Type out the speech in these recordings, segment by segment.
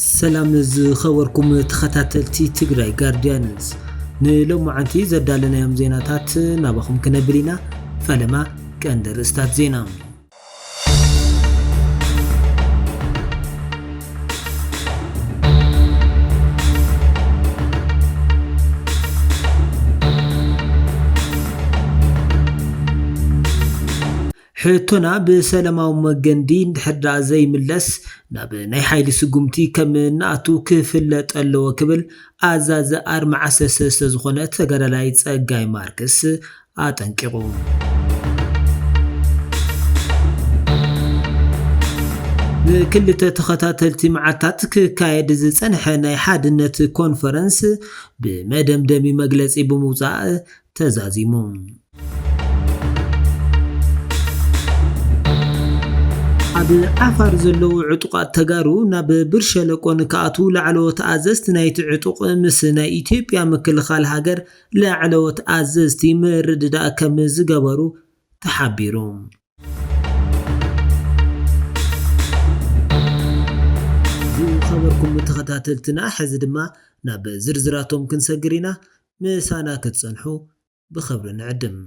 ሰላም ዝኸበርኩም ተኸታተልቲ ትግራይ ጋርዲያንስ፣ ንሎማዓንቲ ዘዳለናዮም ዜናታት ናባኹም ክነብል ኢና። ፈለማ ቀንዲ ርእስታት ዜና። ሕቶና ብሰላማዊ መገንዲ እንድሕር ደኣ ዘይምለስ፣ ናብ ናይ ሓይሊ ስጉምቲ ከም እንኣቱ ክፍለጥ ኣለዎ ክብል ኣዛዚ ኣርማዓ ሰሰ ዝኾነ ተጋዳላይ ጸጋይ ማርክስ ኣጠንቂቑ። ንክልተ ተኸታተልቲ መዓልታት ክካየድ ዝጸንሐ ናይ ሓድነት ኮንፈረንስ ብመደምደሚ መግለጺ ብምውጻእ ተዛዚሙ። ኣብ ዓፋር ዘለዉ ዕጡቓት ተጋሩ ናብ ብር ሸለቆ ንክኣትዉ ላዕለዎት ኣዘዝቲ ናይቲ ዕጡቕ ምስ ናይ ኢትዮጵያ ምክልኻል ሃገር ላዕለዎት ኣዘዝቲ ምርድዳእ ከም ዝገበሩ ተሓቢሩ። ዝኸበርኩም ተኸታተልትና፣ ሕዚ ድማ ናብ ዝርዝራቶም ክንሰግር ኢና። ምሳና ክትጸንሑ ብኽብሪ ንዕድም።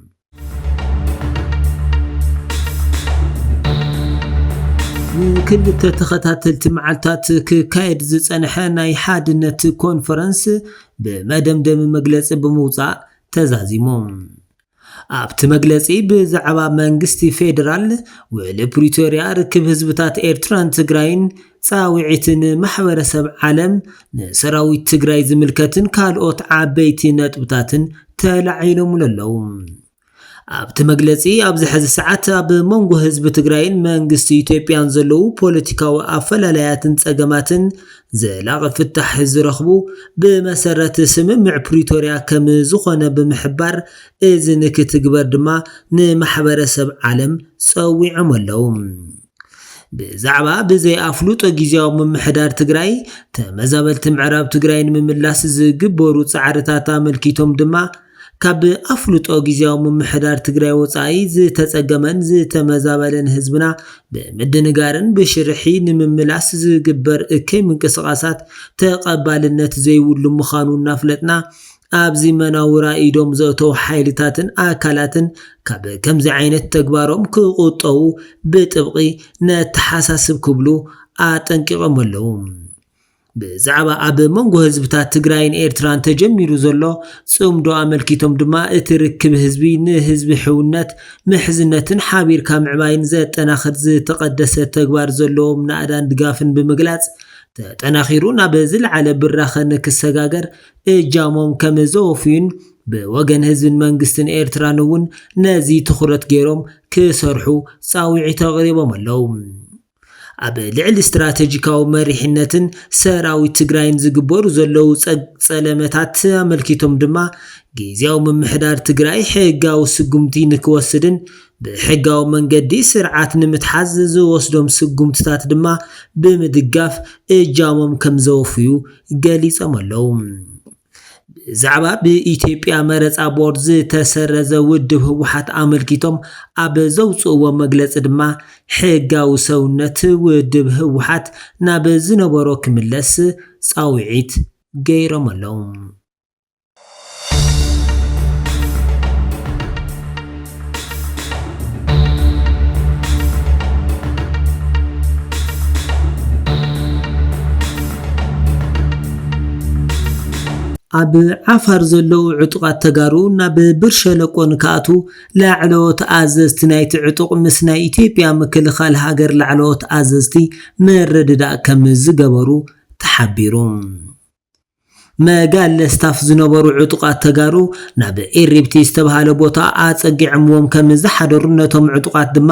ንክልተ ተኸታተልቲ መዓልታት ክካየድ ዝጸንሐ ናይ ሓድነት ኮንፈረንስ ብመደምደሚ መግለጺ ብምውጻእ ተዛዚሙ። ኣብቲ መግለጺ ብዛዕባ መንግስቲ ፌደራል፣ ውዕሊ ፕሪቶርያ፣ ርክብ ህዝብታት ኤርትራን ትግራይን፣ ጻውዒትን ማሕበረሰብ ዓለም፣ ንሰራዊት ትግራይ ዝምልከትን ካልኦት ዓበይቲ ነጥብታትን ተላዒሎምሉ ኣለዉ። ኣብቲ መግለጺ ኣብዚ ሕዚ ሰዓት ኣብ መንጎ ህዝቢ ትግራይን መንግስቲ ኢትዮጵያን ዘለዉ ፖለቲካዊ ኣፈላላያትን ጸገማትን ዘላቒ ፍታሕ ዝረኽቡ ብመሰረት ስምምዕ ፕሪቶርያ ከም ዝኾነ ብምሕባር፣ እዚ ንክትግበር ድማ ንማሕበረሰብ ዓለም ጸዊዖም ኣለዉ። ብዛዕባ ብዘይ ኣፍልጦ ግዝያዊ ምምሕዳር ትግራይ ተመዛበልቲ ምዕራብ ትግራይ ንምምላስ ዝግበሩ ጻዕርታት ኣመልኪቶም ድማ፣ ካብ ኣፍልጦ ግዝያዊ ምምሕዳር ትግራይ ወጻኢ ዝተጸገመን ዝተመዛበለን ህዝብና ብምድንጋርን ብሽርሒ ንምምላስ ዝግበር እከይ ምንቅስቓሳት ተቐባልነት ዘይብሉ ምዃኑ እናፍለጥና፣ ኣብዚ መናውራ ኢዶም ዘእተዉ ሓይልታትን ኣካላትን ካብ ከምዚ ዓይነት ተግባሮም ክቑጠቡ ብጥብቒ ነተሓሳስብ ክብሉ ኣጠንቂቖም ኣለዉ። ብዛዕባ ኣብ መንጎ ህዝብታት ትግራይን ኤርትራን ተጀሚሩ ዘሎ ጽምዶ ኣመልኪቶም ድማ፣ እቲ ርክብ ህዝቢ ንህዝቢ ሕውነት፣ ምሕዝነትን ሓቢርካ ምዕባይን ዘጠናኽር ዝተቐደሰ ተግባር ዘለዎም ናእዳን ድጋፍን ብምግላጽ፣ ተጠናኺሩ ናብ ዝለዓለ ብራኸ ንክሰጋገር እጃሞም ከም ዘወፍዩን፣ ብወገን ህዝብን መንግስትን ኤርትራን እውን ነዚ ትኹረት ገይሮም ክሰርሑ ጻውዒት ኣቕሪቦም ኣለዉ። ኣብ ልዕሊ ስትራተጂካዊ መሪሕነትን ሰራዊት ትግራይን ዝግበሩ ዘለዉ ጸ-፣ ጸለመታት ኣመልኪቶም ድማ፣ ግዝያዊ ምምሕዳር ትግራይ ሕጋዊ ስጉምቲ ንክወስድን ብሕጋዊ መንገዲ ስርዓት ንምትሓዝ ዝወስዶም ስጉምትታት ድማ ብምድጋፍ እጃሞም ከም ዘወፍዩ ገሊጾም ኣለዉ። ብዛዕባ ብኢትዮጵያ መረጻ ቦርድ ዝተሰረዘ ውድብ ህወሓት ኣመልኪቶም ኣብ ዘውፅእዎ መግለፂ ድማ፣ ሕጋዊ ሰውነት ውድብ ህወሓት ናብ ዝነበሮ ክምለስ ፃውዒት ገይሮም ኣለዉ። ኣብ ዓፋር ዘለዉ ዕጡቓት ተጋሩ ናብ ብር ሸለቆ ንክኣትዉ ላዕለዎት ኣዘዝቲ ናይቲ ዕጡቕ ምስ ናይ ኢትዮጵያ ምክልኻል ሃገር ላዕለዎት ኣዘዝቲ ምርድዳእ ከም ዝገበሩ ተሓቢሩ። መጋለ ስታፍ ዝነበሩ ዕጡቓት ተጋሩ ናብ ኤሪብቲ ዝተብሃለ ቦታ ኣጸጊዖምዎም ከም ዝሓደሩን ነቶም ዕጡቓት ድማ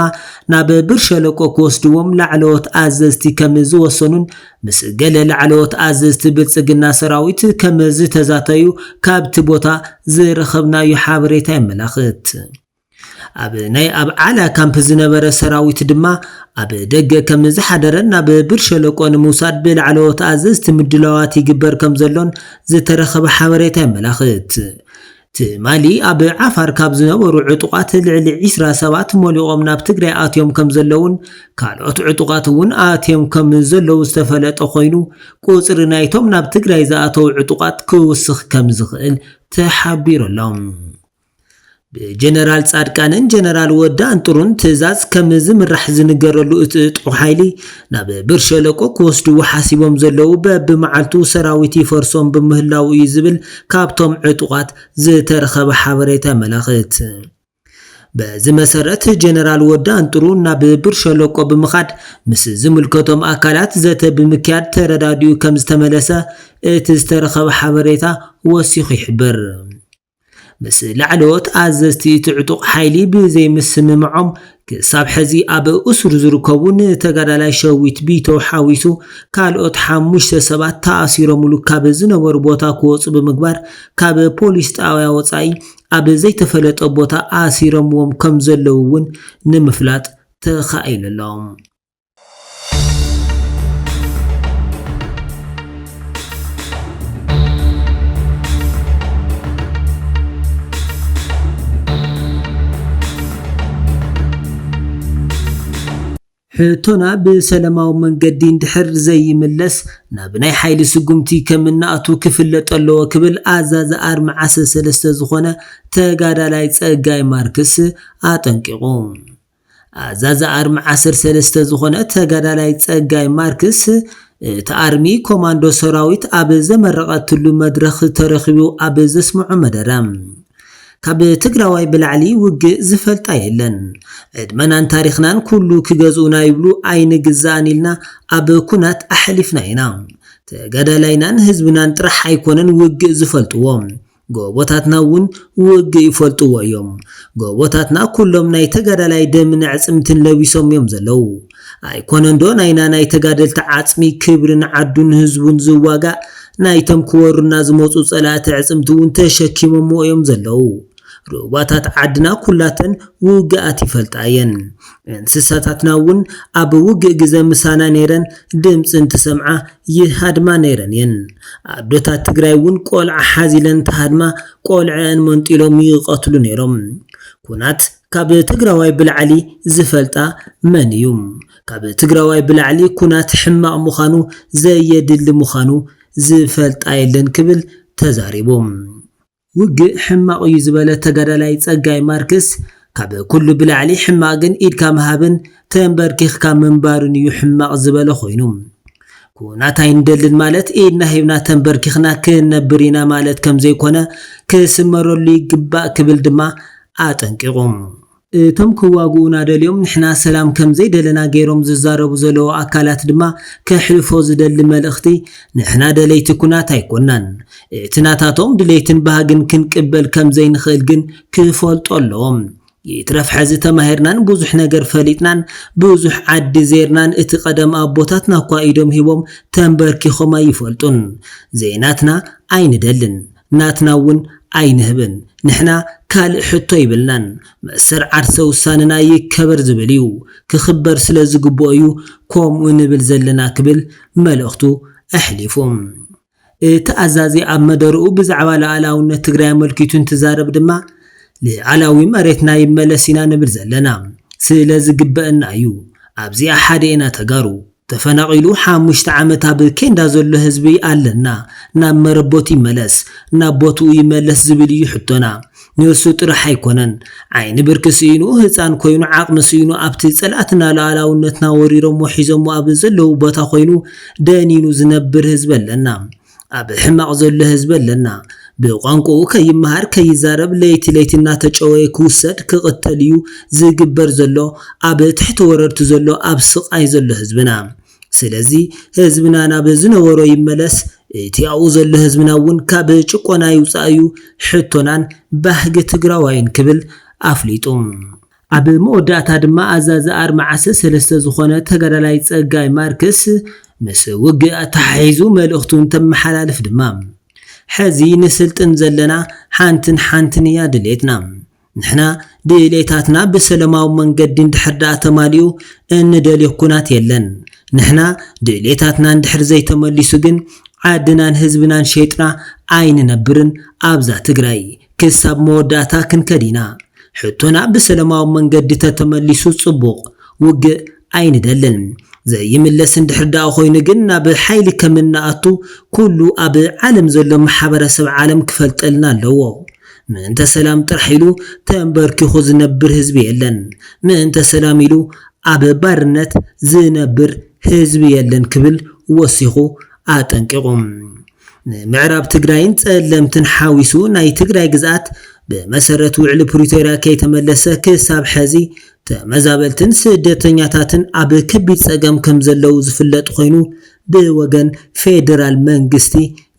ናብ ብር ሸለቆ ክወስድዎም ላዕለዎት ኣዘዝቲ ከም ዝወሰኑን ምስ ገለ ላዕለዎት ኣዘዝቲ ብልጽግና ሰራዊት ከም ዝተዛተዩ ካብቲ ቦታ ዝረኸብናዮ ሓበሬታ የመላኽት። ኣብ ናይ ኣብዓላ ካምፕ ዝነበረ ሰራዊት ድማ ኣብ ደገ ከም ዝሓደረን ናብ ብር ሸለቆ ንምውሳድ ብላዕለዎት ኣዘዝቲ ምድላዋት ይግበር ከም ዘሎን ዝተረኸበ ሓበሬታ የመላኽት። ትማሊ ኣብ ዓፋር ካብ ዝነበሩ ዕጡቓት ልዕሊ ዒስራ ሰባት ሞሊቖም ናብ ትግራይ ኣትዮም ከም ዘለውን ካልኦት ዕጡቓት እውን ኣትዮም ከም ዘለዉ ዝተፈለጠ ኮይኑ፣ ቁፅሪ ናይቶም ናብ ትግራይ ዝኣተው ዕጡቓት ክውስኽ ከም ዝኽእል ተሓቢሩ ኣሎ። ብጀነራል ፃድቃንን ጀነራል ወዲ ኣንጥሩን ትእዛዝ ከም ዝምራሕ ዝንገረሉ እቲ ዕጡቕ ሓይሊ፣ ናብ ብር ሸለቆ ክወስድዎ ሓሲቦም ዘለዉ በብመዓልቱ ሰራዊት ይፈርሶም ብምህላዉ እዩ ዝብል ካብቶም ዕጡቓት ዝተረኸበ ሓበሬታ የመላኽት። በዚ መሰረት ጀነራል ወዲ ኣንጥሩ ናብ ብር ሸለቆ ብምኻድ ምስ ዝምልከቶም ኣካላት ዘተ ብምክያድ ተረዳዲኡ ከም ዝተመለሰ እቲ ዝተረኸበ ሓበሬታ ወሲኹ ይሕብር። ምስ ላዕለዎት ኣዘዝቲ እቲ ዕጡቕ ሓይሊ ብዘይምስምምዖም ክሳብ ሕዚ ኣብ እሱር ዝርከቡ ንተጋዳላይ ሸዊት ቢተው ሓዊሱ ካልኦት ሓሙሽተ ሰባት ተኣሲሮምሉ ካብ ዝነበሩ ቦታ ክወፁ ብምግባር ካብ ፖሊስ ጣብያ ወፃኢ ኣብ ዘይተፈለጠ ቦታ ኣሲሮምዎም ከም ዘለዉ እውን ንምፍላጥ ተኻኢሉ ኣሎ። ሕቶና ብሰላማዊ መንገዲ እንድሕር ዘይምለስ ናብ ናይ ሓይሊ ስጉምቲ ከም እንኣቱ ክፍለጥ ኣለዎ ክብል ኣዛዚ ኣርሚ ዓሰርተ ሰለስተ ዝኾነ ተጋዳላይ ጸጋይ ማርክስ ኣጠንቂቑ። ኣዛዚ ኣርሚ ዓሰርተ ሰለስተ ዝኾነ ተጋዳላይ ጸጋይ ማርክስ፣ እቲ ኣርሚ ኮማንዶ ሰራዊት ኣብ ዘመረቐትሉ መድረኽ ተረኺቡ ኣብ ዘስምዖ መደረ፣ ካብ ትግራዋይ ብላዕሊ ውግእ ዝፈልጣ የለን። ዕድመናን ታሪኽናን ኩሉ ክገዝኡና ይብሉ ኣይንግዛእን ኢልና ኣብ ኩናት ኣሕሊፍና ኢና። ተጋዳላይናን ህዝብናን ጥራሕ ኣይኮነን ውግእ ዝፈልጥዎ። ጎቦታትና እውን ውግእ ይፈልጥዎ እዮም። ጎቦታትና ኩሎም ናይ ተጋዳላይ ደምን ኣዕፅምትን ለቢሶም እዮም ዘለዉ። ኣይኮነን ዶ ናይና ናይ ተጋደልቲ ዓፅሚ ክብርን ዓዱን ህዝቡን ዝዋጋእ ናይቶም ክወሩና ዝመፁ ፀላእቲ ኣዕፅምቲ እውን ተሸኪሞምዎ እዮም ዘለዉ። ሩባታት ዓድና ኩላተን ውግኣት ይፈልጣ እየን። እንስሳታትና እውን ኣብ ውግእ ግዘ ምሳና ነይረን ድምፂ እንትሰምዓ ይሃድማ ነይረን እየን። ኣዶታት ትግራይ እውን ቆልዓ ሓዚለን ተሃድማ ቆልዐን መንጢሎም ይቐትሉ ነይሮም። ኩናት ካብ ትግራዋይ ብላዕሊ ዝፈልጣ መን እዩ? ካብ ትግራዋይ ብላዕሊ ኩናት ሕማቕ ምዃኑ ዘየድሊ ምዃኑ ዝፈልጣ የለን ክብል ተዛሪቡ። ውግእ ሕማቕ እዩ ዝበለ ተጋዳላይ ጸጋይ ማርክስ፣ ካብ ኩሉ ብላዕሊ ሕማቕ ግን ኢድካ ምሃብን ተንበርኪኽካ ምንባርን እዩ ሕማቕ ዝበለ ኮይኑ፣ ኩናት ኣይንደልን ማለት ኢድና ሂብና ተንበርኪኽና ክንነብር ኢና ማለት ከም ዘይኮነ ክስመረሉ ይግባእ ክብል ድማ ኣጠንቂቑ። እቶም ክዋግኡና ደልዮም ንሕና ሰላም ከም ዘይደለና ገይሮም ዝዛረቡ ዘለዉ ኣካላት ድማ ከሕልፎ ዝደሊ መልእኽቲ፣ ንሕና ደለይቲ ኩናት ኣይኮናን። እቲ ናታቶም ድሌትን ባህግን ክንቅበል ከም ዘይንኽእል ግን ክፈልጡ ኣለዎም። ይትረፍ ሕዚ ተማሂርናን ብዙሕ ነገር ፈሊጥናን ብዙሕ ዓዲ ዜርናን እቲ ቀደም ኣቦታትና እኳ ኢዶም ሂቦም ተንበርኪኾም ኣይፈልጡን። ዘይናትና ኣይንደልን፣ ናትና እውን ኣይንህብን። ንሕና ካልእ ሕቶ ይብልናን። መሰል ዓርሰ ውሳነና ይከበር ዝብል እዩ። ክኽበር ስለ ዝግብኦ እዩ ከምኡ ንብል ዘለና ክብል መልእኽቱ ኣሕሊፉ። እቲ ኣዛዚ ኣብ መደርኡ ብዛዕባ ሉዓላውነት ትግራይ ኣመልኪቱ እንትዛረብ ድማ፣ ሉዓላዊ መሬትና ይመለስ ኢና ንብል ዘለና፣ ስለ ዝግበአና እዩ። ኣብዚኣ ሓደ ኢና ተጋሩ። ተፈናቒሉ ሓሙሽተ ዓመት ኣብ ኬንዳ ዘሎ ህዝቢ ኣለና፣ ናብ መረቦት ይመለስ፣ ናብ ቦትኡ ይመለስ ዝብል እዩ ሕቶና። ንሱ ጥራሕ ኣይኮነን፣ ዓይኒ ብርኪ ስኢኑ፣ ህፃን ኮይኑ፣ ዓቕሚ ስኢኑ፣ ኣብቲ ፀላእትና ሉዓላውነትና ወሪሮሞ ሒዞሞ ኣብ ዘለዉ ቦታ ኮይኑ ደኒኑ ዝነብር ህዝቢ ኣለና። ኣብ ሕማቕ ዘሎ ህዝቢ ኣለና። ብቋንቋኡ ከይመሃር ከይዛረብ ለይቲ ለይቲ እናተጨወየ ክውሰድ ክቕተል እዩ ዝግበር ዘሎ፣ ኣብ ትሕቲ ወረርቲ ዘሎ፣ ኣብ ስቓይ ዘሎ ህዝብና። ስለዚ ህዝብና ናብ ዝነበሮ ይመለስ፣ እቲ ኣብኡ ዘሎ ህዝብና እውን ካብ ጭቆና ይውፃእ እዩ ሕቶናን ባህጊ ትግራዋይን ክብል ኣፍሊጡ። ኣብ መወዳእታ ድማ ኣዛዚ ኣርሚ ዓሰርተ ሰለስተ ዝኾነ ተጋዳላይ ጸጋይ ማርክስ፣ ምስ ውግእ ኣተሓሒዙ መልእኽቱ እንተመሓላልፍ ድማ፣ ሕዚ ንስልጥን ዘለና ሓንትን ሓንትን እያ ድሌትና። ንሕና ድሌታትና ብሰላማዊ መንገዲ እንድሕር ደኣ ተማሊኡ፣ እንደልዮ ኩናት የለን። ንሕና ድሌታትና እንድሕር ዘይተመሊሱ ግን፣ ዓድናን ህዝብናን ሸይጥና ኣይንነብርን ኣብዛ ትግራይ። ክሳብ መወዳእታ ክንከድ ኢና። ሕቶና ብሰላማዊ መንገዲ ተተመሊሱ ጽቡቕ፣ ውግእ ኣይንደልን። ዘይምለስ እንድሕር ደኣ ኮይኑ ግን ናብ ሓይሊ ከም እንኣቱ ኩሉ ኣብ ዓለም ዘሎ ማሕበረሰብ ዓለም ክፈልጠልና ኣለዎ። ምእንተ ሰላም ጥራሕ ኢሉ ተንበርኪኹ ዝነብር ህዝቢ የለን። ምእንተ ሰላም ኢሉ ኣብ ባርነት ዝነብር ህዝቢ የለን ክብል ወሲኹ ኣጠንቂቑ። ንምዕራብ ትግራይን ጸለምትን ሓዊሱ ናይ ትግራይ ግዝኣት ብመሰረት ውዕሊ ፕሪቶርያ ከይተመለሰ ክሳብ ሕዚ ተመዛበልትን ስደተኛታትን ኣብ ከቢድ ጸገም ከም ዘለዉ ዝፍለጥ ኮይኑ፣ ብወገን ፌደራል መንግስቲ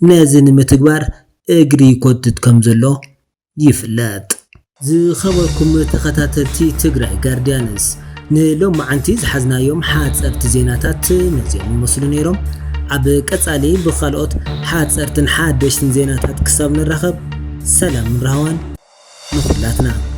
ነዚ ንምትግባር እግሪ ይጎትት ከም ዘሎ ይፍለጥ። ዝኸበርኩም ተኸታተልቲ ትግራይ ጋርዲያንስ፣ ንሎማዓንቲ ዝሓዝናዮም ሓፀርቲ ዜናታት ነዚኦም ይመስሉ ነይሮም። ኣብ ቀፃሊ ብኻልኦት ሓፀርትን ሓደሽትን ዜናታት ክሳብ ንራኸብ፣ ሰላምን ራህዋን ንኹላትና።